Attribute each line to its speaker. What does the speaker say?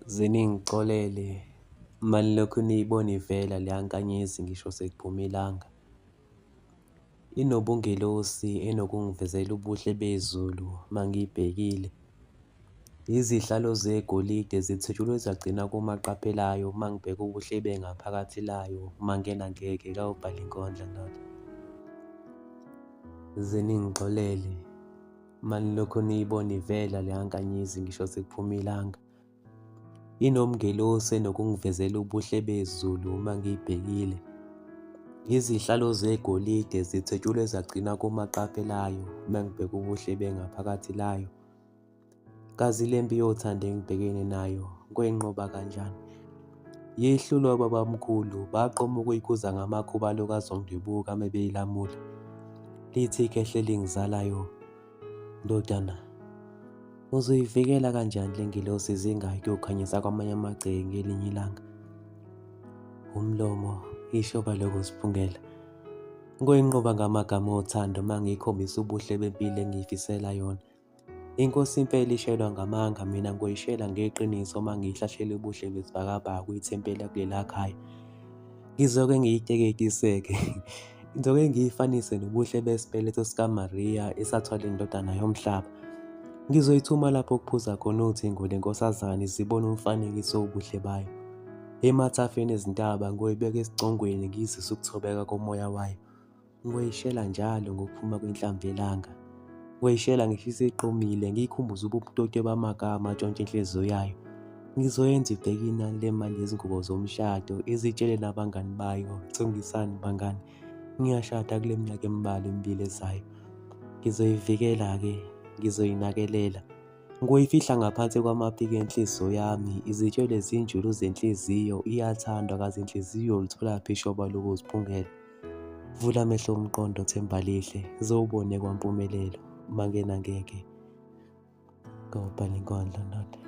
Speaker 1: Zeningixolele uma nilokhu niyibona ivela leya nkanyezi ngisho sekuphuma ilanga. Inobungelosi enokungivezela ubuhle bezulu uma ngiyibhekile. Izihlalo zegolide zithwetshulwe zagcina kumaqaphelayo uma ngibheka ubuhle bengaphakathi layo, mangena ngeke kawubhale inkondlo ndoda. Zeningixolele uma nilokhu niyibona ivela leya nkanyezi ngisho sekuphuma ilanga. Inomngelosi enokungivezela ubuhle bezulu uma ngiyibhekile. Izihlalo zegolide zithwetshulwe zagcina kumaqaphelayo uma ngibheka ubuhle bengaphakathi layo. Kazi le mpi yothando engibhekene nayo ngoyinqoba kanjani? Yehlulwa obabamkhulu baqoma ukuyikhuza ngamakhubalo kaZondibuka mebeyilamula. Lithi ikhehle elingizalayo, ndodana, uzoyivikela kanjani le ngilosi zingayi kuyokhanyisa kwamanye amagceke ngelinye ilanga? Umlomo ishoba lokuziphungela. Ngoyinqoba ngamagama othando uma ngiyikhombisa ubuhle bempilo engiyifisela yona. Inkosi impela ishelwa ngamanga, mina ngoyishela ngeqiniso uma ngiyihlahlela ubuhle besibhakabhaka kwithempeli kulela khaya. Ngizoke ngiyiteketise-ke, ngizoke ngiyifanise nobuhle besibeletho sikaMariya esathwala indodana yomhlaba. Ngizoyithuma lapho kuphuza khona uthingo lenkosazane zibone umfanekiso wobuhle bayo. Emathafeni ezintaba ngoyibeka esicongweni ngiyizise ukuthobeka komoya wayo. Ngoyishela njalo ngokuphuma kwenhlamvu yelanga. Ngoyishela ngisho isiqomile ngiyikhumbuze ububutoti bamagama atshontshe inhliziyo yayo. Ngizoyenza ibheke inani lemali yezingubo zomshado, izitshele nabangani bayo, thungisani bangani, ngiyashada kule minyaka embalwa emibili ezayo. Ngizoyivikela-ke, ngizoyinakelela. Ngoyifihla ngaphansi kwamaphiko enhliziyo yami, izitshele zinjulu zenhliziyo, iyathandwa kazi inhliziyo ulitholaphi ishoba lokuziphungela. Vula amehlo omqondo Thembalihle, zowubone kwampumelelo, mangena ngeke. Ngobhala inkondlo ndoda.